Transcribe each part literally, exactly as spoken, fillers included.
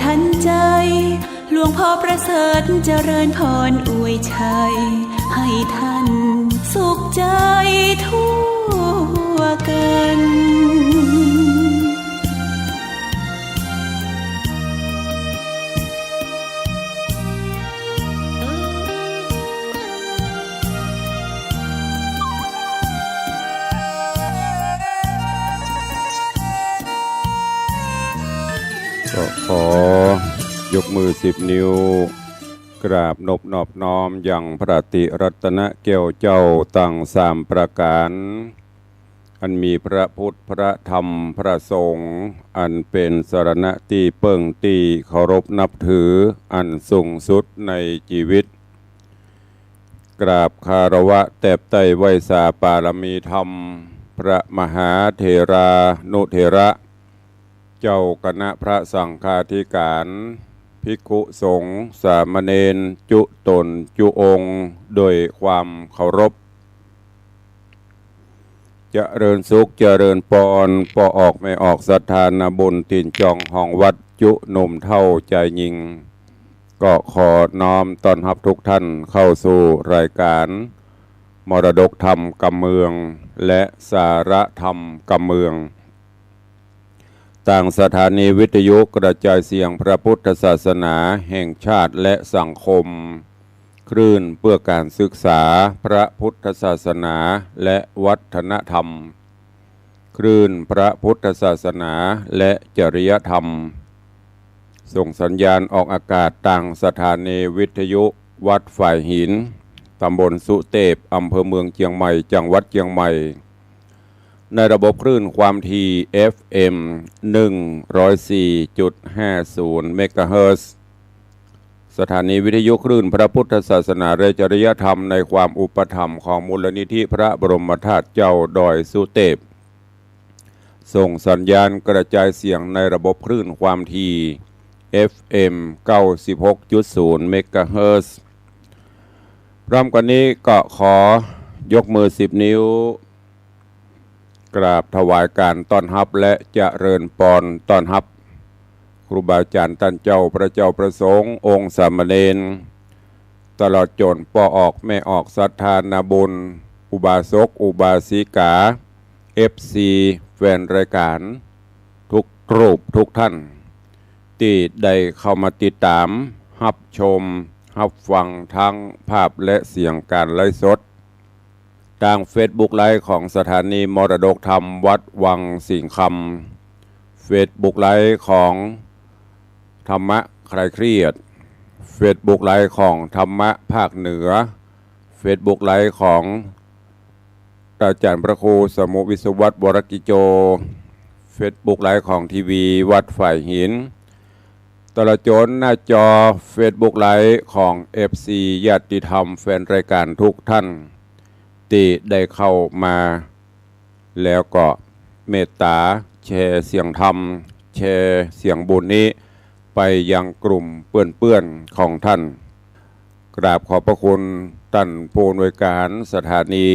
ทันใจ หลวงพ่อประเสริฐเจริญพรอวยชัย ให้ท่านสุขใจทั่วกัน ก็ขอยกมือสิบนิ้ว กราบนบนอบน้อมยังพระติรัตนแก้วเจ้าตังสามประก๋าน อันมีพระพุทธ พระธรรม พระสงฆ์ อันเป๋นสรณะตี้เปิ้งตี้เคารพนับถืออันสูงสุดในจีวิต กราบคารวะแตบใต้ไหว้สาปารมีธรรม พระมหาเถรานุเถระ เจ้าคณะพระสังฆาธิการ ภิกขุสงฆ์ สามเณร จุ๊ต๋นจุ๊องค์ โดยความเคารพ เจริญสุข เจริญปอน ป้อออกแม่ออกศรัทธานาบุญ ตี๋นจองห้องวัด จุ๊หนุ่มเฒ่าจายญิง ก็ขอน้อมต้อนฮับทุกท่านเข้าสู่รายการมรดกธรรมกำเมือง และสาระธรรมกำเมือง ตางสถานีวิทยุกระจายเสียงพระพุทธศาสนาแห่งชาติและสังคม คลื่นเพื่อการศึกษาพระพุทธศาสนาและวัฒนธรรม คลื่นพระพุทธศาสนาและจริยธรรม ส่งสัญญาณออกอากาศตางสถานีวิทยุวัดฝายหิน ตำบลสุเตพ อำเภอเมืองเจียงใหม่ จังหวัดเจียงใหม่ ในระบบคลื่นความถี่ เอฟเอ็ม หนึ่งร้อยสี่จุดห้าศูนย์ เมกะเฮิรตซ์ สถานีวิทยุคลื่นพระพุทธศาสนาและจริยธรรมในความอุปถัมภ์ของมูลนิธิพระบรมธาตุเจ้าดอยสุเตพ ส่งสัญญาณกระจายเสียงในระบบคลื่นความถี่ เอฟเอ็ม เก้าสิบหกจุดศูนย์ เมกะเฮิรตซ์ พร้อมกั๋นนี้ก็ขอยกมือสิบนิ้ว กราบถวายการต้อนฮับและเจริญปอนต้อนฮับ ครูบาอาจ๋ารย์ต้านเจ้า พระเจ้าพระสงฆ์ องค์สามเณร ตลอดจ๋นป้อออกแม่ออกศรัทธานาบุญ อุบาสกอุบาสิกา เอฟซี แฟนรายการ ทุกรูปทุกท่าน ตี้ได้เข้ามาติดต๋าม ฮับชม ฮับฟังทั้งภาพและเสียงการไลฟ์สด ตางเฟซบุ๊กไลฟ์ของสถานีมรดกธรรมวัดวังสิงห์คำ เฟซบุ๊กไลฟ์ของธรรมะคลายเครียด เฟซบุ๊กไลฟ์ของธรรมะภาคเหนือ เฟซบุ๊กไลฟ์ของอาจ๋ารย์พระครูสมุห์ วิศวัตร วรกิจโจ เฟซบุ๊กไลฟ์ของทีวีวัดฝายหิน ตลอดจ๋นหน้าจอเฟซบุ๊กไลฟ์ของเอฟซีญาติธรรมแฟนรายการทุกท่าน ตี้ได้เข้ามา แล้วก็เมตต๋าแชร์เสียงธรรม แชร์เสียงบุญนี้ไปยังกลุ่มเปื้อนๆ ของท่าน กราบขอบพระคุณต้านผู้อำนวยการสถานี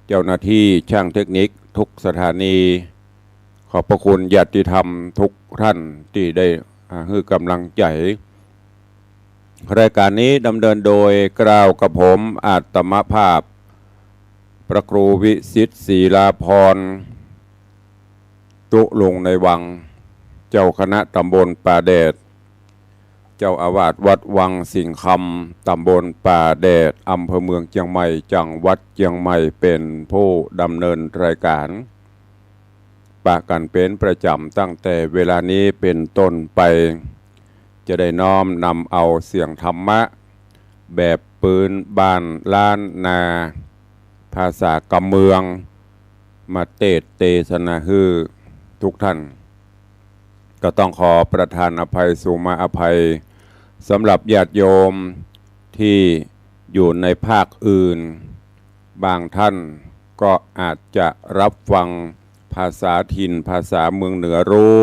เจ้าหน้าที่ช่างเทคนิคทุกสถานี ขอบพระคุณญาติธรรมทุกท่านตี้ได้ อ่า หื้อก๋ำลังใจ๋ รายการนี้ดำเนินโดยเกล้ากับผมอาตมาภาพ พระครูวิสิทธิ์ ศิลาภรณ์ ตุ๊ลุงในวัง เจ้าคณะตำบลป่าแดด เจ้าอาวาสวัดวังสิงห์คำ ตำบลป่าแดด อำเภอเมืองเจียงใหม่ จังหวัดเจียงใหม่ เป๋นผู้ดำเนินรายการ ปะกั๋นเป๋นประจ๋ำตั้งแต่เวลานี้เป๋นต้นไป จะได้น้อมนำเอาเสียงธรรมะแบบปื๊นบ้านล้านนา ภาษากำเมือง มาเตสน์เตสนาหื้อทุกท่าน ก็ต้องขอประทานอภัย สุมาอภัย สำหรับญาติโยมตี้อยู่ในภาคอื่น บางท่านก็อาจจะรับฟังภาษาถิ่น ภาษาเมืองเหนือรู้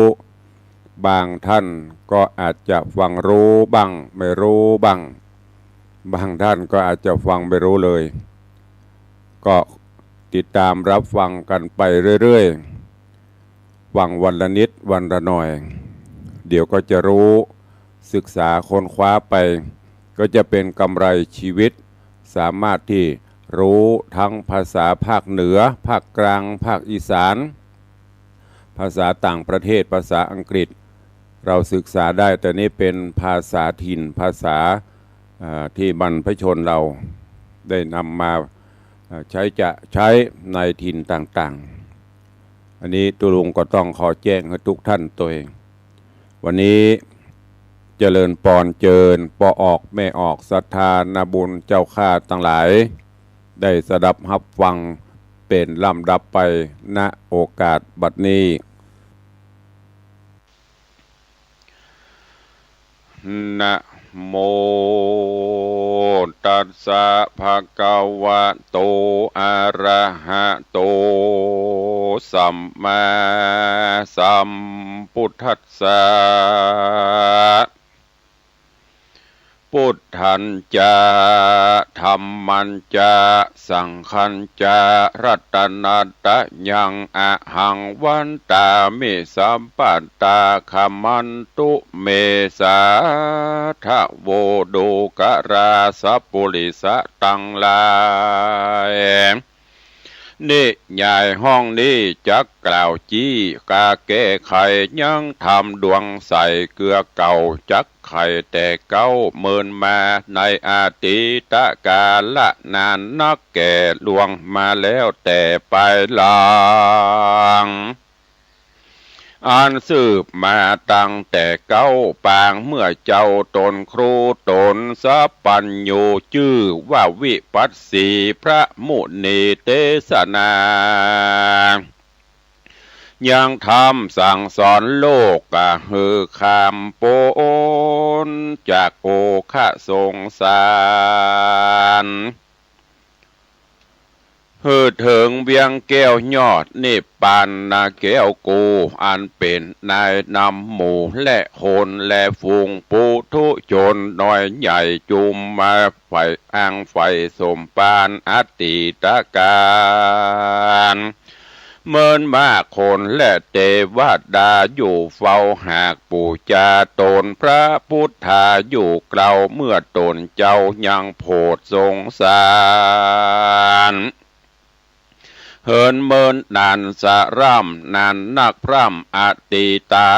บางท่านก็อาจจะฟังรู้บ้าง ไม่รู้บ้าง บางท่านก็อาจจะฟังไม่รู้เลย ก็ติดต๋ามรับฟังกั๋นไปเรื่อยๆ ฟังวันละนิดวันละหน่อย เดี๋ยวก็จะรู้ ศึกษาค้นคว้าไป ก็จะเป็นกำไรชีวิต สามารถตี้รู้ทั้งภาษาภาคเหนือ ภาคกลาง ภาคอีสาน ภาษาต่างประเทศ ภาษาอังกฤษ เราศึกษาได้ แต่นี่เป็นภาษาถิ่น ภาษา เอ่อ ที่บรรพชนเราได้นำมา เอ่อ ใช้จะใช้ในถิ่นต่างๆ อันนี้ตุ๊ลุงก็ต้องขอแจ้งหื้อทุกท่านตวย วันนี้เจริญปอนเจิญป้อออกแม่ออก ศรัทธานาบุญเจ้าข้าตังหลาย ได้สดับฮับฟังเป๋นลำดับไป ณ โอกาสบัดนี้ นะโม ตัสสะ ภะคะวะโต อะระหะโต สัมมาสัมพุทธัสสะ พุทธัญจะ ธัมมัญจะ สังฆัญจะ รัตนะตะยัง อะหัง วันตามิ สัพพะทา ขะมันตุ เม สาธะโว ดูกะรา สัปปุริสะตังหลาย นิยายห้องนี้จักกล่าวจี้กาแก้ไขยังธรรมดวงใสเกือเก่า จักไขแต่เก๊าเมินมาในอดีตกาลนานนัก แก่ล่วงมาแล้วแต่ปายหลัง อันสืบมาตั้งแต่เก๊าปางเมื่อเจ้าต๋นครูต๋นสัพพัญญู จื้อว่าวิปัสสี พระมุนีเตสนา ยังธรรมสั่งสอนโลกกะหื้อข้ามป๊นจากโอฆะสงสาร หื้อเถิงเวียงแก้วยอดนิพพานนาแก้วกู อันเป๋นนายนำหมู่และคนและฝูงปุถุชนน้อยใหญ่จุมมาใฝ่อังใฝ่สมภารอดีตกาล เมินมากคนและเตวดาอยู่เฝ้าหากปู๋จาต๋นพระพุทธาอยู่เกลา เมื่อต๋นเจ้ายังโผดสงสาร เหินเมินนานสะร่ำนานนักพร่ำอดีตา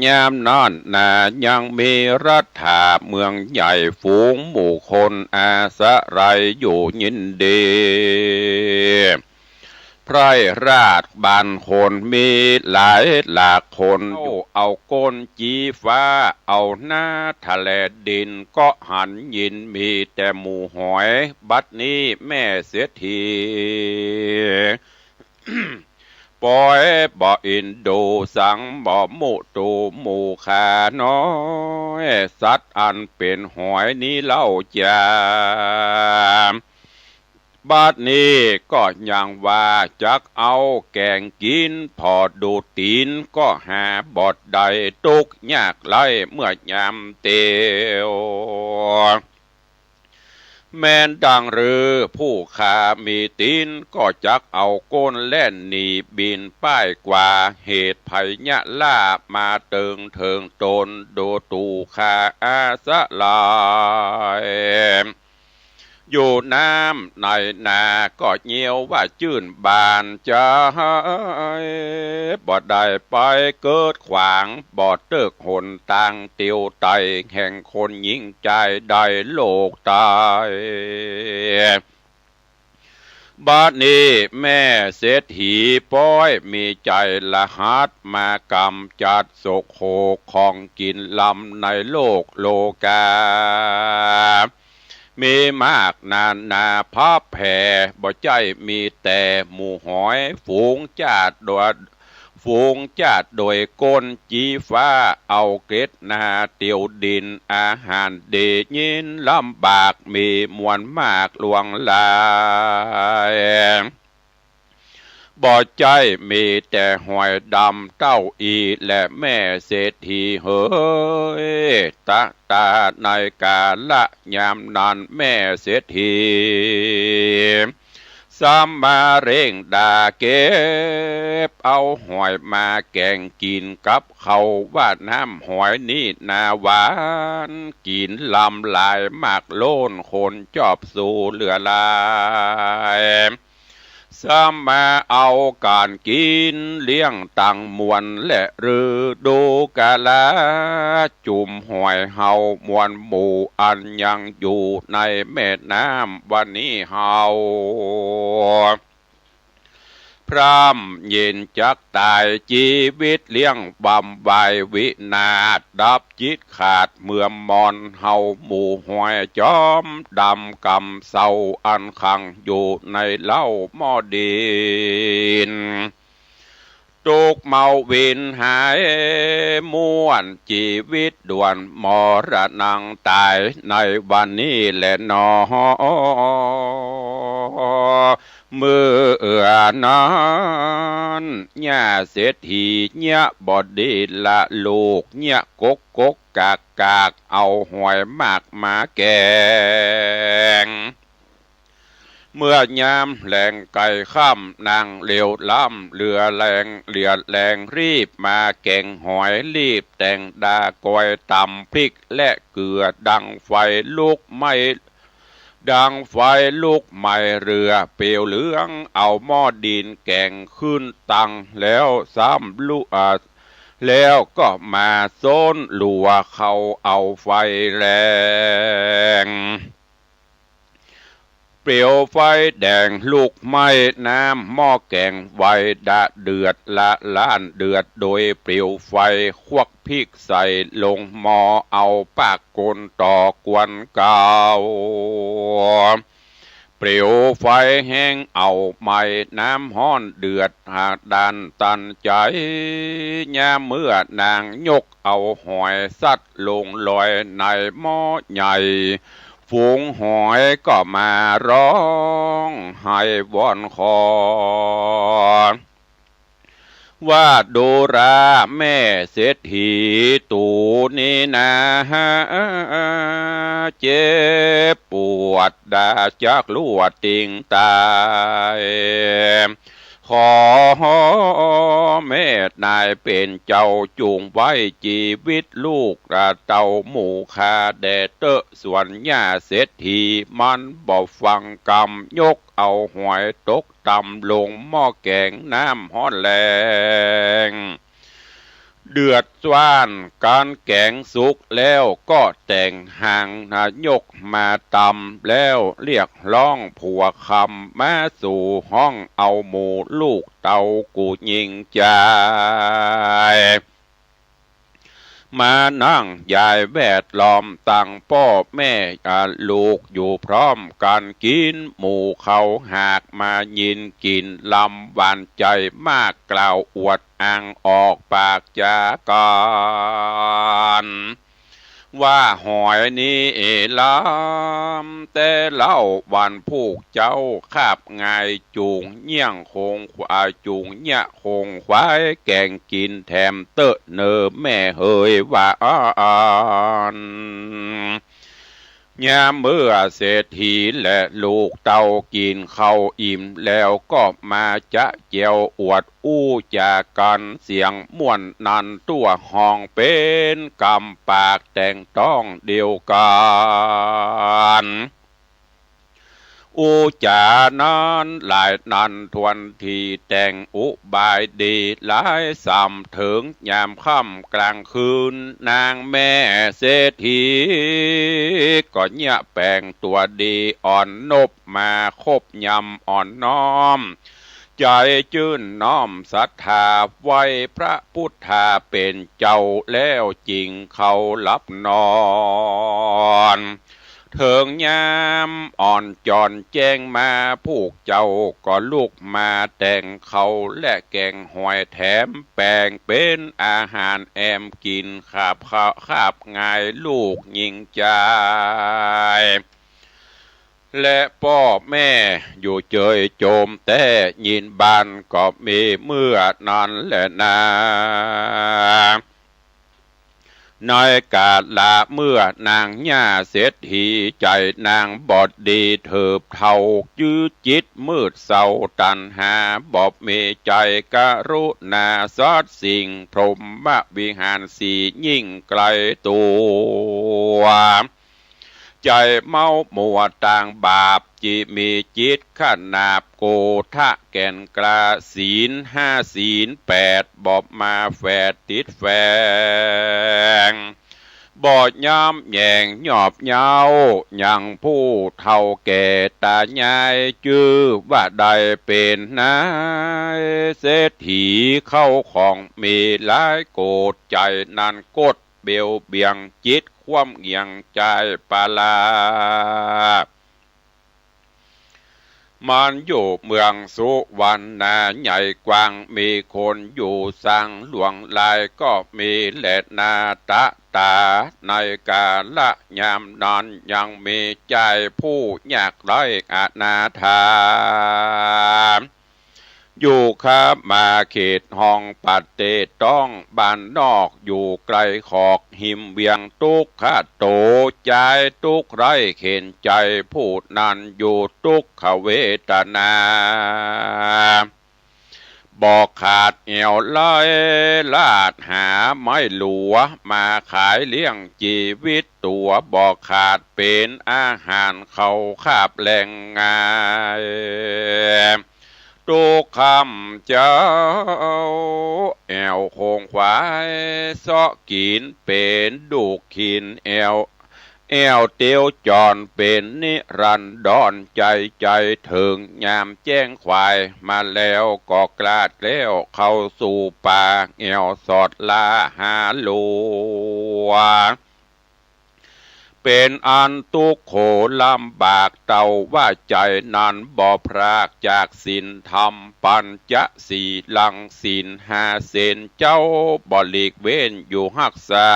ยามนั้นนายังมีรัฐาเมืองใหญ่ ฝูงหมู่คนอาศัยอยู่ยินดี ไพร่ราชบ้านคนมีหลายหลากคน เอาก้นจี้ฟ้า เอาหน้าทะแลดิน ก็หันยินมีแต่หมู่หอย บัดนี้แม่เศรษฐี ปอยบ่อินดูสังบ่มุตูหมู่ข้าน้อย สัตว์อันเป๋นหอยนี้เล่าจา บัดนี้ก็ยังว่าจักเอาแกงกิ๋น ผ่อดูดตี๋นก็หาบ่ได้ ตุ๊กข์ยากไร้เมื่อยามเตียว แม้นดังฤๅผู้ข้ามีตี๋น ก็จักเอาก้นแล่นหนีบินป้ายกว่า เหตุภัยยะล้ามาเติงเถิงต๋น ดูถูกข้าอาศัย อยู่น้ำในนาก็เยียวว่าจื้นบานใจ๋ บ่ได้ไปเกิดขวาง บ่เติกหนตางเตียวไต แห่งคนหญิงจายได้โลกไต บัดนี้แม่เศรษฐีปอยมีใจ๋ละหัด มากำจัดโศกโขกของกิ๋นลำในโลกโลกา มีมากนานาพับแผ่ บ่ใจ้มีแต่หมู่หอย ฝูงจ้าดโดย ฝูงจ้าดโดยก้นจี้ฟ้า เอาเกล็ดนาเตียวดิน อาหารดียินลำบาก มีมวลมากหลวงหลาย บ่ใจ้มีแต่หอยดำเต้าอี้แลแม่เศรษฐีเหย ตะตาในกาละยามนั้นแม่เศรษฐี ซ้ำมาเร่งดาเก็บเอาหอยมาแก๋งกิ๋นกับข้าว ว่าน้ำหอยนี่นาหวาน กิ๋นลำลายมากล้น คนจอบสูเหลือหลาย ซ้ำมาเอาก๋านกิ๋นเลี้ยงตังมวลและฤดูกาลา จุมหอยเฮามวลหมู่อันยังอยู่ในแม่น้ำวันนี้เฮา พร่ำเย็นจักต๋าย จีวิตเลี้ยงบำไววินาศ ดับจิตขาดเมื่อมอน เฮาหมู่หอยจอมดำกำเศร้า อันขังอยู่ในเล้าหม้อดิน ตุ๊กข์เมาวินหายม่วน จีวิตด่วนมรณังต๋าย ในวันนี้แลหนอ เมื่อนั้น ย่าเศรษฐีเยียะบ่ดีละลูก เยียะกกกกกากกาก เอาหอยมากมาแก๋ง เมื่อยามแหลงไก่ค่ำ นางเลวล้ำเหลือแรง เหลือแรงรีบมาแก๋งหอย รีบแต่งดากอยต๋ำพริกและเกลือ ดังไฟลุกไหม้ ดังไฟลุกไหม้เรือ เปลวเหลืองเอาหม้อดินแก๋งขึ้นตัง แล้วซ้ำลุ อ่า แล้วก็มาซ้นลัวเขาเอาไฟแรง เปลวไฟแดงลุกไหม้น้ำหม้อแก๋งไวดะเดือดละล้านเดือด โดยเปลวไฟควักพริกใส่ลงหม้อ เอาปากกลต่อกวนเก่า เปลวไฟแฮงเอาไหม้น้ำฮ้อนเดือดหาดันตันใจ๋ ยามเมื่อนางยกเอาหอยสัตว์ลงลอยในหม้อใหญ่ ฝูงหอยก็มาฮ้องไห้วอนขอ ว่าดูราแม่เศรษฐีตู๋นี้นา เจ็บปวดดาจักลัวติงต๋าย ขอแม่นายเป๋นเจ้าจุ่งไว้จีวิตลูกเต้าหมู่ข้าแด่เต๊อะ ส่วนย่าเศรษฐีมันบ่ฟังกำ ยกเอาหอยตกต่ำลงหม้อแก๋งน้ำฮ้อนแรง เดือดจ้านก๋านแก๋งสุกแล้วก็แต่งหางนายกมาตำ แล้วเรียกฮ้องผัวคำมาสู่ห้อง เอาหมู่ลูกเต้ากู้หญิงจาย มานั่งยายแวดล้อมตังป้อแม่อาลูกอยู่พร้อมกั๋นกิ๋น หมู่เขาหากมายินกิ๋นลำหวานใจ๋มาก กล่าวอวดอ้างออกปากจากั๋น ว่าหอยนี้ลำแต่เล่าวันผู้เจ้าคาบงาย จุ่งเยียะโขงขวาย จุ่งเยียะโขงขวายแก๋งกิ๋นแถมเต๊อะเน่อแม่เหยว่าอั้น ยามเมื่อเศรษฐีและลูกเต้ากิ๋นข้าวอิ่มแล้วก็มาจะแจ้วอวดอู้จ๋ากั๋น เสียงม่วนนันตั้วฮ้องเป๋นกำปากแต่งต้องเดียวกั๋น อู้จ๋านั้นหลายนันทวนที แต่งอุบายดีหลายส่ำ เถิงยามค่ำกลางคืน นางแม่เศรษฐีก็เยียะแป๋งตั๋วดีอ่อนนบมาคบยำอ่อนน้อม ใจ๋จื้นน้อมศรัทธาไหว้พระพุทธาเป๋นเจ้าแล้วจึงเข้าหลับนอน เถิงยามอ่อนจอนแจ้งมา ผู้เจ้าก็ลุกมาแต่งข้าวและแก๋งหอยแถมแป๋งเป๋นอาหารแอมกิ๋น คาบข้าวคาบงายลูกหญิงจาย และป้อแม่อยู่เจยโจมแต๊ ยินบานก็มีเมื่อนั้นแลนา ในก๋าละเมื่อ นางหญ้าเศรษฐี ใจ๋นางบ่ดี เถิบเฒ่าจื้อจิตมืดเศร้า ตัณหาบ่มี ใจ๋กรุณาสัตว์สิ่ง พรหมวิหารสี่ยิ่งไก๋ตั๋ว ใจ๋เมามัวตางบาป จิมีจิตขนาบโกธะแก่นกล้า ศีลห้าศีลแปด บ่มาแฝดติดแฝง บ่ย้ำแยงยอบเย้า ยังผู้เฒ่าแก่ตายาย จื้อว่าได้เป๋นนายเศรษฐี เข้าของมีหลายโกด ใจ๋นั้นกดเบลเบี่ยง จิตคว่ำเงี่ยงใจ๋ปาลา มันอยู่เมืองสุวรรณา ใหญ่กว้างมีคนอยู่สัง หลวงหลายก็มีแลนา ตะต๋า ในก๋าละยามนั้น ยังมีใจ๋ผู้ยากไร้อนาถา อยู่ข้ามมาเขตห้องประเตศ ต้องบ้านนอกอยู่ไก๋ขอก หิมเวียงตุ๊กขะโต ใจ๋ตุ๊กข์ไร้เข็ญใจ๋ ผู้นั้นอยู่ตุ๊กขเวทนา บ่ขาดแอ่วไร้ ลาดหาไม้หลัว มาขายเลี้ยงจีวิตตั๋ว บ่ขาดเป๋นอาหาร เข้าคาบแลงง่าย ตุ๊กค่ำเจ๊า แอ่วโขงขวายเซาะกิ๋น เป๋นดูกขินแอ่ว แอ่วเตียวจร เป๋นนิรันดร ใจ๋ใจ๋เถิงยามแจ้งขวาย มาแล้วก็กลาดแล้วเข้าสู่ป่า แอ่วสอดลาหาหลัว เป๋นอันตุ๊กข์โขลำบาก เต้าว่าใจ๋นั้นบ่พรากจากศีลธรรม ปัญจสีลัง ศีลห้าเส้นเจ้า บ่หลีกเว้นอยู่ฮักษา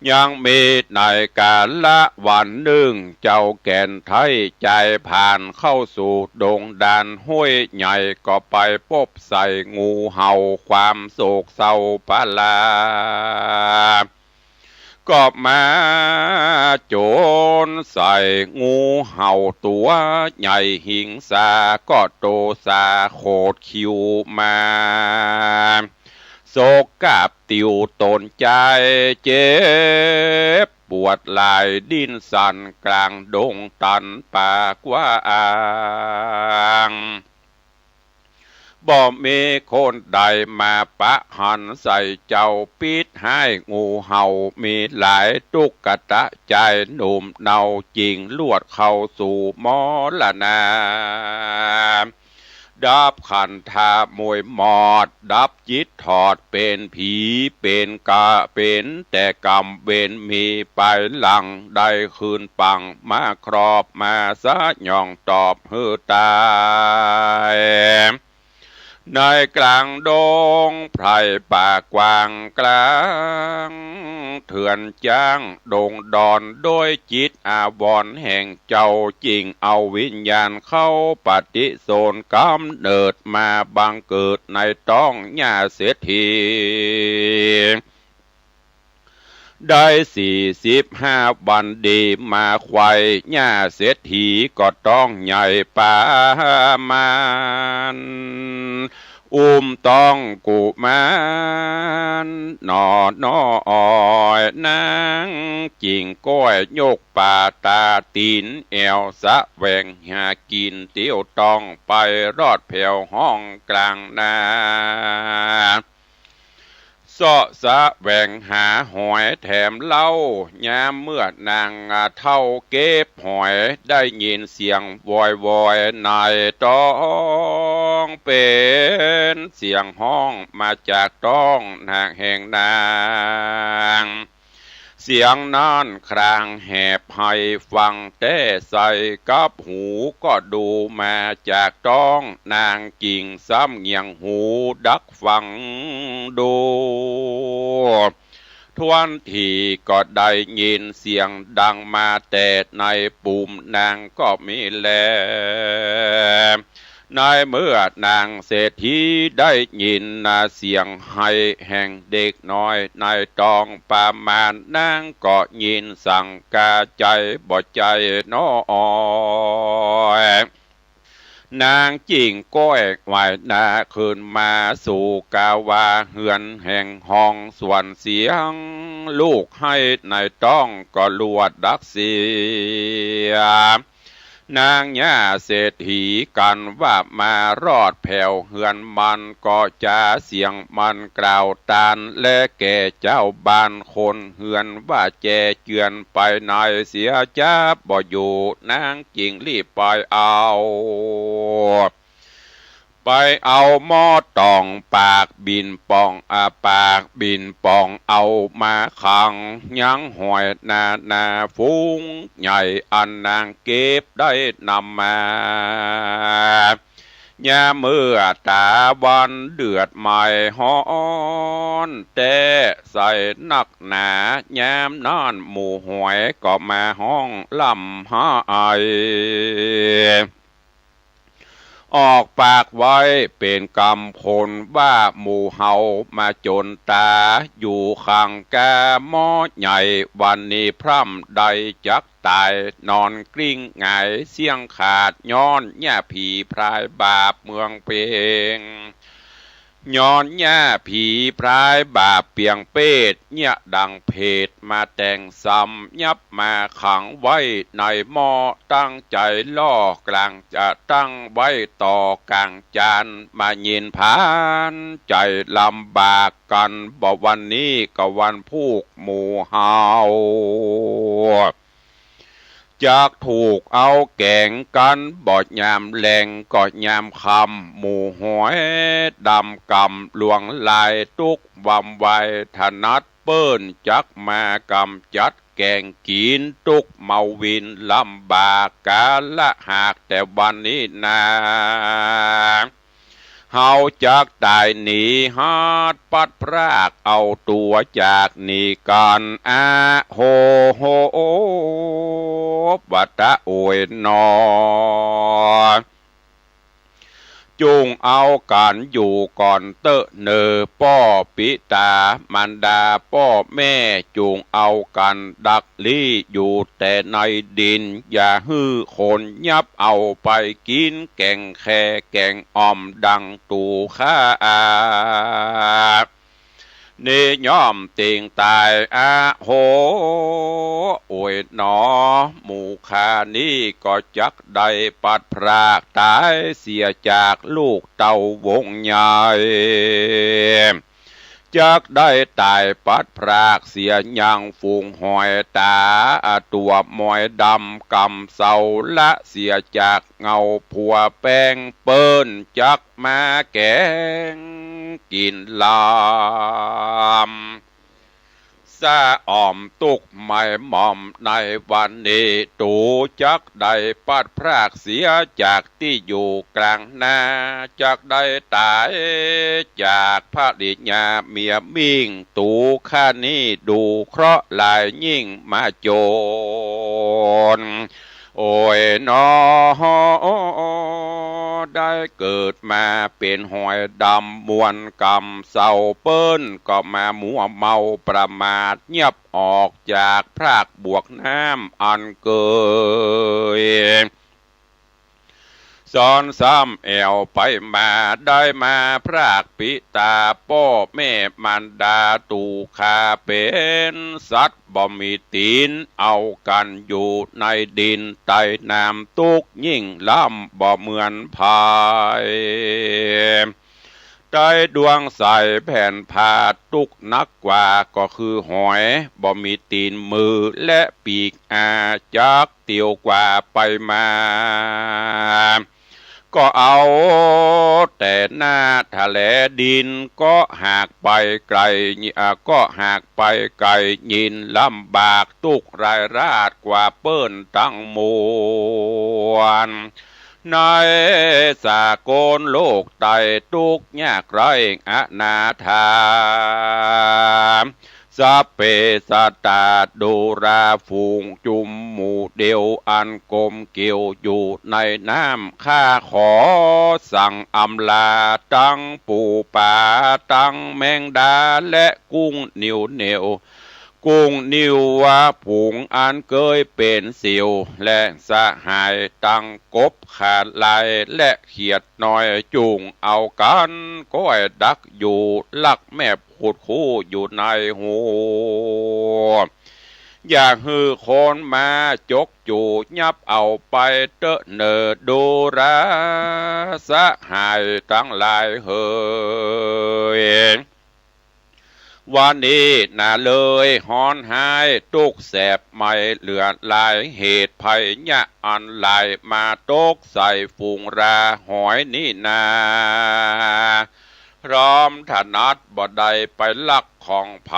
ยังมีในกาละวันนึ่ง เจ้าแก่นไท้ใจ๋ผ่านเข้าสู่ดงดานห้วยใหญ่ ก็ไปปบใส่งูเห่า ความโศกเศร้าปลา ก็มาโจ๋นใส่ งูเห่าตั๋วใหญ่หิงสา ก็โตสาโขดคิ้วมา โศกกาบติวตนใจ๋ เจ็บปวดหลายดิ้นสั่น ก๋างดงตันป่ากว้าง บ่มีคนใดมาปะหันใส่เจ้า ปิดฮ้ายงูเห่ามีหลาย ตุ๊กตะใจ๋หนุ่มเนา จิ่งลวดเข้าสู่มรณา ดับขันธาหมวยหมอด ดับจิตถอดเป๋นผี เป๋นกะเป๋นแต่กรรมเวร มีไปหลังได้คืนปัง มาครอบมาสยองตอบหื้อต๋าย ในก๋างดงไพร่ป่ากว้างก๋างเถื่อนจ๊างดงดอน โดยจิตอาวรณ์แห่งเจ้า จิ่งเอาวิญญาณเข้าปฏิสนธิ์ กำเนิดมาบังเกิดในต๊องหญ้าเศรษฐี ได้สี่สิบห้าวันดีมาไขว่ หญ้าเศรษฐีก็ต๊องใหญ่ประมาณ อุ้มต๊องกุมารหน่อน้อย นางจิ่งก้อยยกป่าตาตี๋น แอ่วแสวงหากิ๋น เตียวต๊องไปรอดแผวห้องก๋างนา เซาะแสวงหาหอยแถมเหล้า ยามเมื่อนางเฒ่าเก็บหอย ได้ยินเสียงวอยวอยในต๊อง เป๋นเสียงฮ้องมาจากต๊องนางแห่งนาง เสียงนั้นครางแหบไห้ฟังแต๊ใส่กับหู ก็ดูมาจากต๊องนางจิ่งซ้ำเงี่ยงหูดักฟังดู ถ้วนทีก็ได้ยินเสียงดังมาแต่ในปุ่มนางก็มีแล ในเมื่อนางเศรษฐีได้ยินนาเสียงไห้แห่งเด็กน้อยในต๊องปามาณ นางก็ยินสังกาใจ๋บ่ใจ้น้อย นางจึงก้อยไหว้หน้าขึ้นมาสู่กาวาเฮือนแห่งห้องสวรรค์ เสียงลูกไห้ในต๊องก็หลวดดักเสีย นางย่าเศรษฐีกั๋นว่ามารอดแผวเฮือนมัน ก็จ๋าเสียงมันกล่าวตานและแก่เจ้าบ้านคนเฮือนว่า แจเจือนไปในเสียจ๊าบ่อยู่ นางจึงรีบไปเอา ไปเอาหม้อต๋องปากบิ่นป่อง อาปากบิ่นป่องเอามาขัง ยังหอยนานาฝูงใหญ่ อันนางเก็บได้นำมา ยามเมื่อต๋าวันเดือดไหม้ฮ้อนแต๊ใส่นักหนา ยามนั้นหมู่หอยก็มาฮ้องร่ำไห้ ออกปากไว้เป๋นกำคนว่า หมู่เฮามาจนต๋า อยู่ขังก้าหม้อใหญ่ วันนี้พร่ำได้จักต๋าย นอนกลิ้งหงายเสี้ยงขาด ย้อนหญ้าผีพรายบาปเมืองเปง ย้อนหญ้าผีพรายบาปเปียงเปต เยียะดังเผตมาแต่งซ้ำ ยับมาขังไว้ในหม้อ ตั้งใจ๋ล่อกลางจะตั้งไว้ต่อกลางจาน มายินผานใจ๋ลำบากกั๋น บ่วันนี้ก็วันพูกหมู่เฮา จักถูกเอาแก๋งกั๋น บ่ยามแลงก็ยามค่ำ หมู่หอยดำกำลวงลาย ตุ๊กวำไวถนัดเปิ้น จักมากำจัดแก๋งกิ๋น ตุ๊กเมาวินลำบากกาละ หากแต่วันนี้นา เฮาจักต๋ายหนีฮัดปัดพรากเอาตั๋วจากหนีกั๋น อะโห โห โอ ปะตะโอยหนอ จุ่งเอากั๋นอยู่ก่อนเต๊อะเน่อ ป้อปิต๋ามารดาป้อแม่ จุ่งเอากั๋นดักลี้อยู่แต่ในดิน อย่าหื้อคนยับเอาไปกิ๋น แก๋งแค่แก๋งอ่อมดังตั๋วข้า นี้ย่อมเต็งต๋าย อะโห โอยหนอ หมู่ข้านี้ก็จักได้ปัดพรากต๋ายเสียจากลูกเต้าวงใหญ่ จักได้ต๋ายปัดพรากเสียยังฝูงหอยต๋า ตั๋วมอยดำกำเซาละเสียจากเงาผัวแป้งเปิ้น จักมาแก๋งกิ๋นลำ สะอ่อมตุ๊กข์ไหม้หมองในวันนี้ ตั๋วจักได้ปัดพรากเสียจากตี้อยู่กลางนา จักได้ต๋ายจากภริยาเมียมิ่ง ตั๋วข้านี้ดูเคราะห์หลายยิ่งมาจน โอยหนอ ได้เกิดมาเป๋นหอยดำมวลกำเซา เปิ้นก็มามัวเมาประมาท เยียบออกจากพรากบวกน้ำอันเกย ซ้อนซ้ำแอ่วไปมา ได้มาพรากปิต๋าป้อแม่มารดา ตั๋วข้าเป๋นสัตว์บ่มีตี๋น เอากั๋นอยู่ในดินใต้น้ำ ตุ๊กข์ยิ่งล้ำบ่เหมือนใผ ใต้ดวงใสแผ่นผ้าตุ๊กข์นักกว่าก็คือหอย บ่มีตี๋นมือและปีกอา จักเตียวกว่าไปมา ก็เอาแต่หน้าทะแหลดิน ก็หากไปไก๋ อ่า ก็หากไปไก๋ยิ่งลำบากตุ๊กข์ร้ายราดกว่าเปิ้นตังมวล ในสากลโลกใต้ตุ๊กข์ยากไร้อนาถา เส สัพเพสัตตา ดูราฝูงจุมหมู่เดียว อันกลมเกลียวอยู่ในน้ำ ข้าขอสั่งอำลา ตังปู๋ป๋า ตังแมงดา และกุ้งนิวเหนียว กุ้งนิวว่าฝูงอันเกยเป๋นสิว และสหายตังกบขาลาย และเขียดน้อยจุ่งเอากั๋น ก้อยดักอยู่ ลักแมบขุดคูอยู่ในฮู อย่าหื้อคนมาจกจู๋ ยับเอาไปเต๊อะเน่อ ดูราสหายตังหลายเหย วันนี้นาเลยฮ้อนฮ้าย ตุ๊กแสบไหม้เหลือหลาย เหตุภัยยะอันหลาย มาตกใส่ฝูงราหอยนี่นา พร้อมถนัด บ่ได้ไปลักของใผ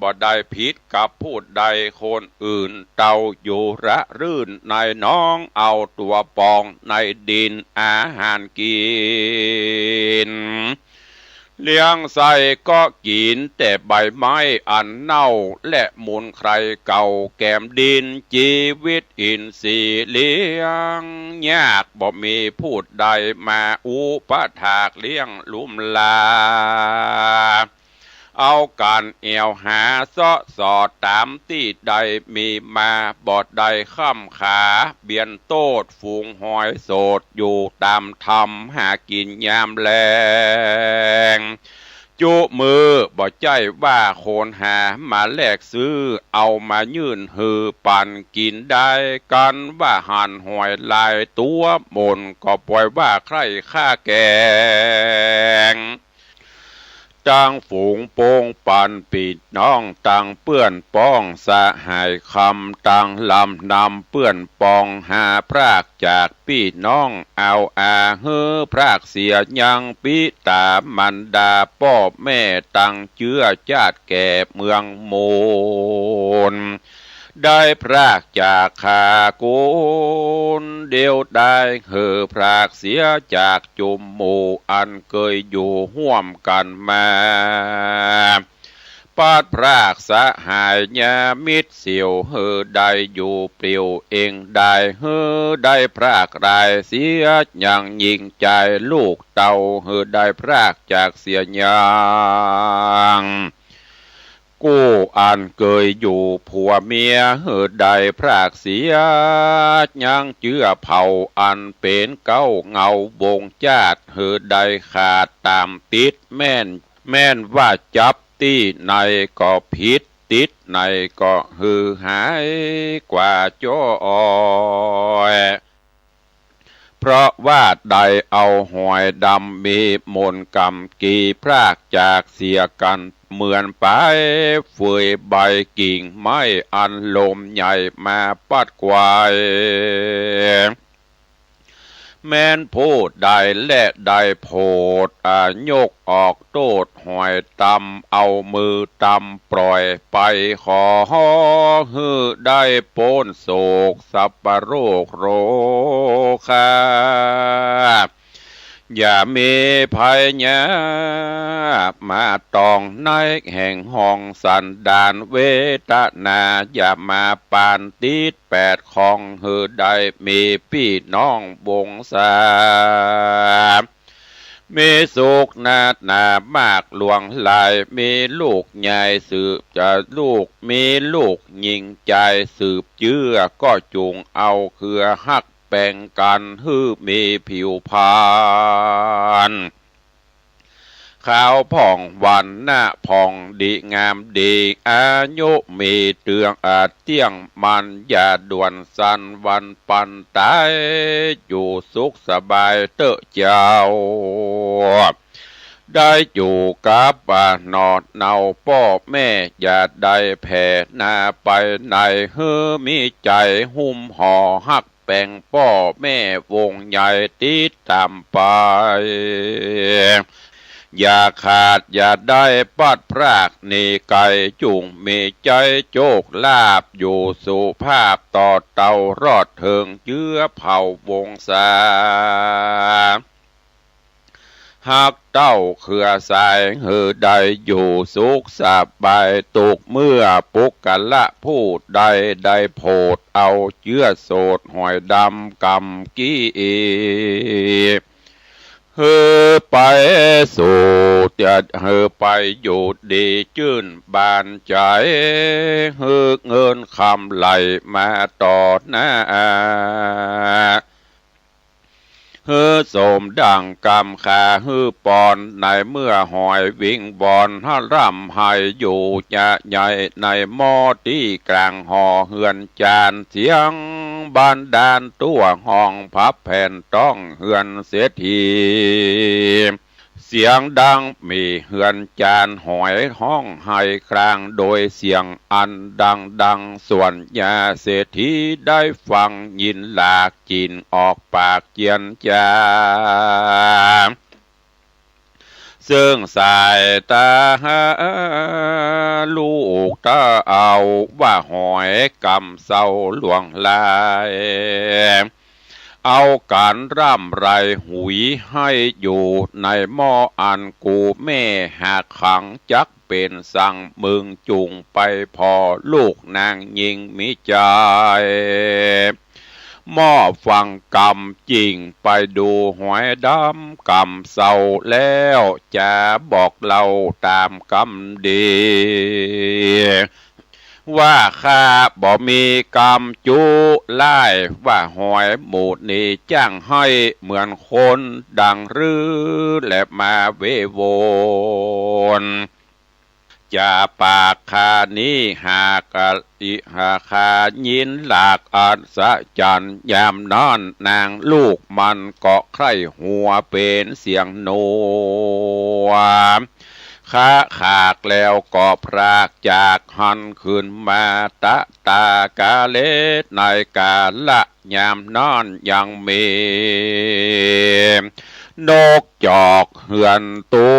บ่ได้ผิดกับผู้ใดคนอื่น เต้าอยู่ระรื่นในหนอง เอาตั๋วปองในดินอาหารกิ๋น เลี้ยงไส้ก็กิ๋นแต่ใบไม้อันเน่า และมูลไคลเก่าแกมดิน จีวิตอินทรีย์เลี้ยงยาก บ่มีผู้ใดมาอุปถากเลี้ยงลุมลา เอาก๋านแอ่วหาเซาะสอดต๋ามตี้ใดมีมา บ่ได้ค่ำขา เบียนโต้ษฝูงหอยโสด อยู่ต๋ามถ้ำหากิ๋นยามแลง จุมือ บ่ใจ้ว่าคนหามาแลกซื้อ เอามายื่นหื้อปั๋นกิ๋นได้ กั๋นว่าหันหอยหลายตั๋ว หม่นก็ป่อยว่าใคร่ฆ่าแก๋ง ตังฝูงปงปันปี้น้อง ตังเปื้อนป้องสหายคำ ตังลำนำเปื้อนปอง หาพรากจากปี้น้อง เอาอาหื้อพรากเสีย ยังปิต๋ามารดาป้อแม่ ตังเจื้อจาติแก่เมืองมูล ได้พรากจากข้ากุนเดียว ได้หื้อพรากเสียจากจุมหมู่ อันเกยอยู่ฮ่วมกั๋นมา ปัดพรากสหายญามิตรเสียว หื้อได้อยู่เปลี่ยวเอง ได้หื้อได้พรากหลายเสีย ยังยิ่งใจ๋ลูกเต้า หื้อได้พรากจากเสียยัง กู้อันเกยอยู่ผัวเมีย หื้อได้พรากเสีย ยังเจื้อเผ่าอันเป๋นเก๊าเหง้าวงจาติ หื้อได้ขาดต๋ามติด แม่น แม่นว่าจับตี้ไหนก็ผิด ติดไหนก็หื้อหายกว่าจ้อย เพราะว่าได้เอาหอยดำมีมนต์กำกีพรากจากเสียกั๋น เหมือนปายเฟยใบกิ่งไม้ อันลมใหญ่มาปัดไกว แม้นผู้ใดแลได้โผด อ่า ยกออกโต้ษหอยตำ เอามือตำปล่อยไป ขอหื้อได้ป๊นโศกสัพพะโรคโรคา อย่ามีภัยยามาต้องในแห่งห้องสันดานเวทนา อย่ามาปานติดแปดของ หื้อได้มีปี้น้องวงศา มีสุขนาดหนามากหลวงหลาย มีลูกใหญ่สืบจะลูก มีลูกหญิงใจ๋สืบเจื้อ ก็จุ่งเอาเครือฮักแป่งกั๋น หื้อมีผิวพรรณ ขาวผ่องวรรณะผ่องดีงามดี อายุมีเตื้องอาจเตี้ยงมัน อย่าด่วนสั้นวันปันต๋าย อยู่สุขสบายเต๊อะเจ้า ได้อยู่กับ อ่า หนอดเหนาป้อแม่ อย่าได้แผ่หน้าไปไหน หื้อมีใจ๋หุ้มห่อฮัก แป่งป้อแม่วงใหญ่ติดต๋ามไป อย่าขาดอย่าได้ปัดพรากหนีไก๋ จุ่งมีใจ๊โจคลาภอยู่สุภาพต่อเต้ารอดเถิงเจื้อเผ่าวงศา ฮักเต้าเครือสายหื้อได้อยู่สุขสบาย ตุ๊กเมื่อปุคคละผู้ใดได้โผดเอาเจื้อโสดหอยดำกำกี้ หื้อไปสู่เตียดหื้อไปอยู่ดีจื้นบานใจ๋ หื้อเงินคำไหลมาต่อหน้า หื้อสมดังกำขาหื้อปอน ในเมื่อหอยวิงวอนร่ำไห้อยู่จะใหญ่ในหม้อตี้กลางหอเฮือนจาน เสียงบันดาลตั๋วห้องพับแผ่นต้องเฮือนเศรษฐี เสียงดังมีเฮือนจานหอยฮ้องไห้ครางโดยเสียงอันดังๆ ส่วนญาเศรษฐีได้ฟังยินหลาก จิ่นออกปากเจียนจา เซิ่งสายต๋าลูกต๋าเอาว่าหอยกำเซาหลวงหลาย เอาก๋านร่ำไรหุยไห้อยู่ในหม้ออันกูแม่หักขัง จักเป๋นสังมึงจุ่งไปผ่อลูกนางญิงมีใจ๋ หม้อฟังกำจิ่งไปดูหอยดำกำเซาแล้ว จะบอกเล่าต๋ามกำดี ว่าข้าบ่มีกำจุไล้ ว่าหอยหมู่นี้จ้างไห้เหมือนคนดังรือ และมาเววน จะปากข้านี้หากอิหาคายินหลากอัศจรรย์ ยามนั้นนางลูกมันก็ใคร่หัวเป๋นเสียงหนัว คะขากแล้วก็พรากจากหั้นคืนมา ตะตากาเลในกาละยามนั้นยังมี นกจอกเฮือนตั๋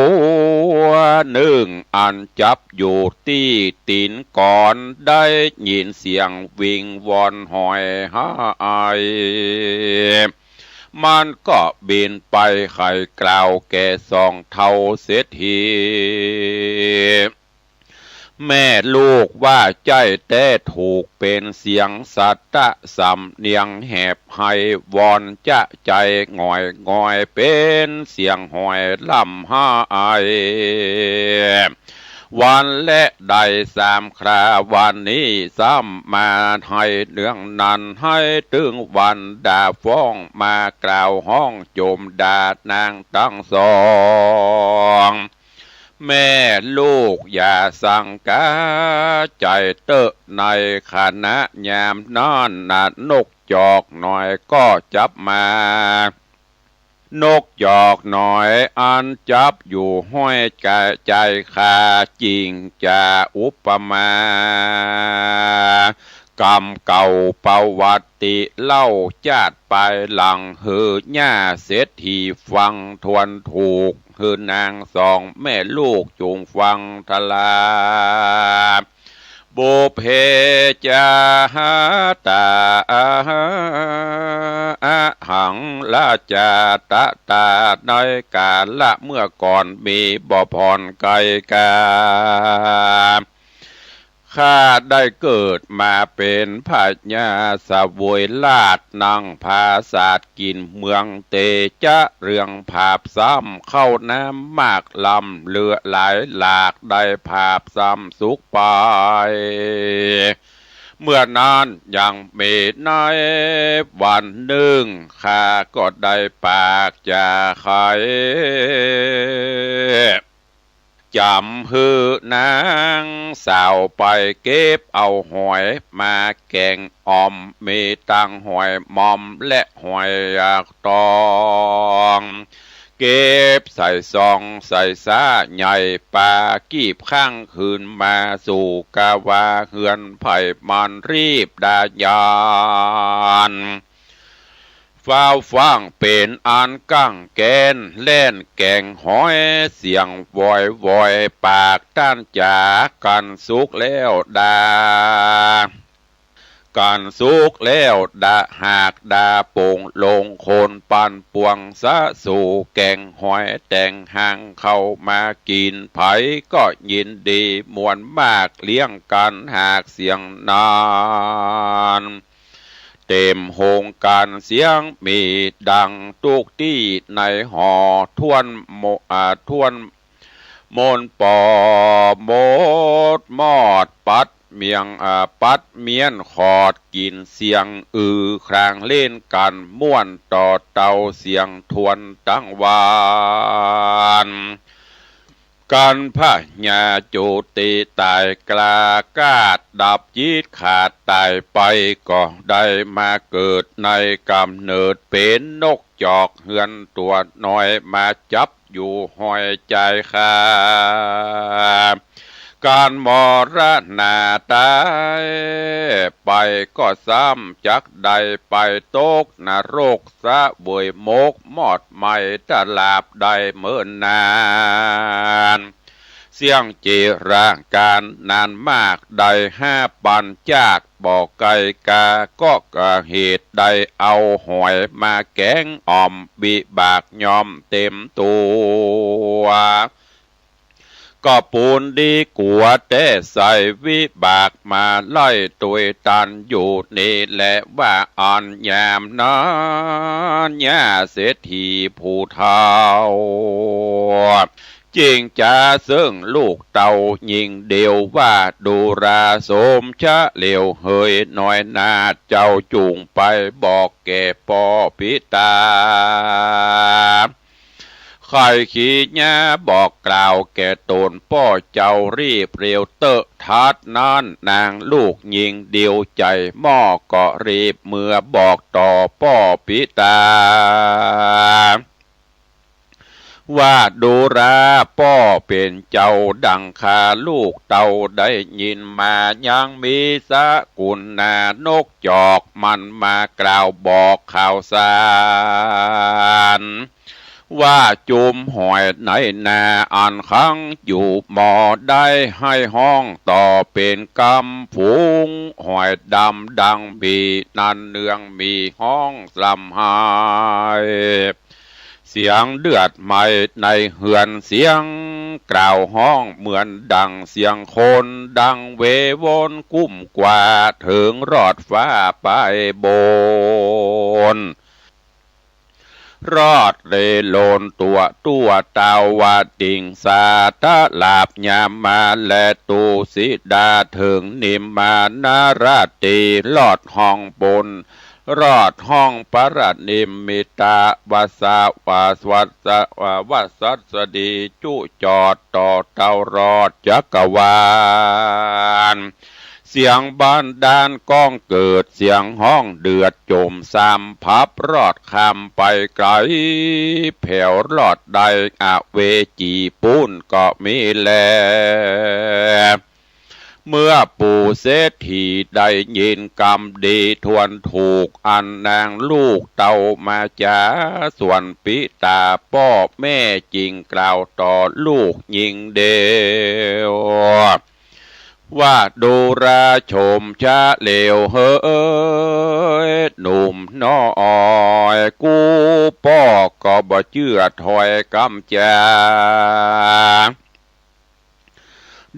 วนึ่ง อันจับอยู่ตี้ตี๋นกอน ได้ยินเสียงวิงวอนหอยไห้ มันก็บินไปไขกล่าวแก่สองเฒ่าเศรษฐี แม่ลูกว่าใจ้แต๊ถูก เป๋นเสียงสัตตะสำเนียงแหบไห้วอนจะใจ๋หงอยงอย เป๋นเสียงหอยร่ำไห้ วันและได้สามครา วันนี้ซ้ำมาไห้เนืองนั้น ไห้ตึงวันด่าฟ้องมากล่าวฮ้องโจมด่านางตังสอง แม่ลูกอย่าสังกาใจ๋เต๊อะ ในขณะยามนั้นน่ะ นกจอกน้อยก็จับมา นกจอกน้อยอันจับอยู่ห้อยกะใจ๋ข้า จิ่งจะอุปมา กำเก่าประวัติเล่าจาติปายหลัง หื้อย่าเศรษฐีฟังทวนถูก หื้อนางสองแม่ลูกจุ่งฟังทรา บุพเพจาตาอะหังราชาตะตา ในกาละเมื่อก่อนมีบ่ผ่อนไกลกา ข้าได้เกิดมาเป๋นพญาเสวยราชย์ นั่งผาสาทกิ๋นเมืองเตจะ เรื่องผาบซ้ำเข้าน้ำมากล้ำ เหลือหลายหลาก ได้ผาบซ้ำสุขไป เมื่อนั้นยังมีในวันนึ่ง ข้าก็ได้ปากจะไข จ๋ำหื้อนางสาวไปเก็บเอาหอยมาแก๋งอ่อม มีตังหอยมอมและหอยหยากตอง เก็บใส่ซองใส่ซ้าใหญ่ ปากีบข้างคืนมาสู่กาวาเฮือนไผ่ มันรีบดายาน ฟ้าวฟ้างเป๋นอันกั้งแก๊น แล่นแก๋งหอยเสียงวอยวอย ปากต้านจ๋ากั๋นสุขแล้วดา กั๋นสุกแล้วดาหากดาป่งลงคนปันปวงสะสู่แก๋งหอยแต๋งหางเข้ามากิ๋น ใผก็ยินดีม่วนมากเลี้ยงกั๋นหากเสียงนั้น เต๋มโฮงก๋านเสียงมีดังตุ๊กตี้ในหอ ถ้วนโม อ่า ถ้วน มนต์ปอหมดมอดปัดเมียง อ่า ปัดเมี้ยนขอดกิ๋นเสียงอือครางเล่นกั๋นม่วนต่อเตาเสียงทวนตังวาน กั๋นพญาจุติต๋ายกล้ากาดดับจิตขาดต๋ายไป ก็ได้มาเกิดในก๋ำเนิดเป๋นนกจอกเฮือนตั๋วน้อยมาจับ อยู่ห้อยจายคา ก๋านมรณาต๋ายไปก็ซ้ำจักได้ไปตกนรกเสวยหมกหมอดไหม้ตราบใดเมินนาน เสี้ยงเจรก๋านนานมากได้ห้าปันจาก บ่ไกลกา ก็กะเหตุได้เอาหอยมาแก๋งอ่อม วิบากย่อมเต๋มตั๋ว ก็ปูนดีกั๋วแต๊ใส่ วิบากมาไล่ตวยตันอยู่นี้แล ว่าอันยามนั้น ญาเศรษฐีผู้เฒ่า จิ่งจ๋าเซิ่งลูกเต้าญิงเดียวว่า ดูราสมชะเหลวเหย น้อยหน้าเจ้าจุ่งไปบอกแก่ป้อปิตา ใค่ขีญาบอกกล่าวแก่ต๋นป้อเจ้ารีบเร็วเต๊อะ ทัดนั้นนางลูกญิงเดียวใจ๋หม้อก็รีบเมือบอกต่อป้อปิตา ว่าดูราป้อเป๋นเจ้าดังข้าลูกเต้าได้ยินมา ยังมีสกุลนานกจอกมันมากล่าวบอกข่าวสาร ว่าจุมหอยในนาอันขังอยู่หม้อได้ให้ฮ้องต่อเป๋นกำฝูง หอยดำดังหมีนั้นเนืองหมีฮ้องสำไห้ เสียงเดือดไหม้ในเฮือน เสียงกล่าวฮ้องเหมือนดังเสียงคน ดังเววนกุ้มกว่า เถิงรอดฟ้าไปบน รอดเลโลนตั๋วตั้วตาวติงสา ตะหลาบยามาและตูสิดา เถิงนิมมานราตรี รอดฮ้องบน รอดฮ้องปรนิมมิตะ วัสสะ วัสสะ วัสสะ วัสสดีจุจอดต่อเต้ารอดจักรวาล เสียงบันดาลก้องเกิด เสียงฮ้องเดือดจมสามพับ รอดข้ามไปไก๋ แผวรอดได้อเวจีปู๊นก็มีแล เมื่อปู่เศรษฐีได้ยินกำดีทวนถูก อันนางลูกเต้ามาจ๋า ส่วนปิตาป้อแม่จิ่งกล่าวต่อลูกญิงเดียว ว่าดูราชมชะเหลวเหย หนุ่มน้อย กูป้อก็บ่เจื้อถ้อยกำจ๋า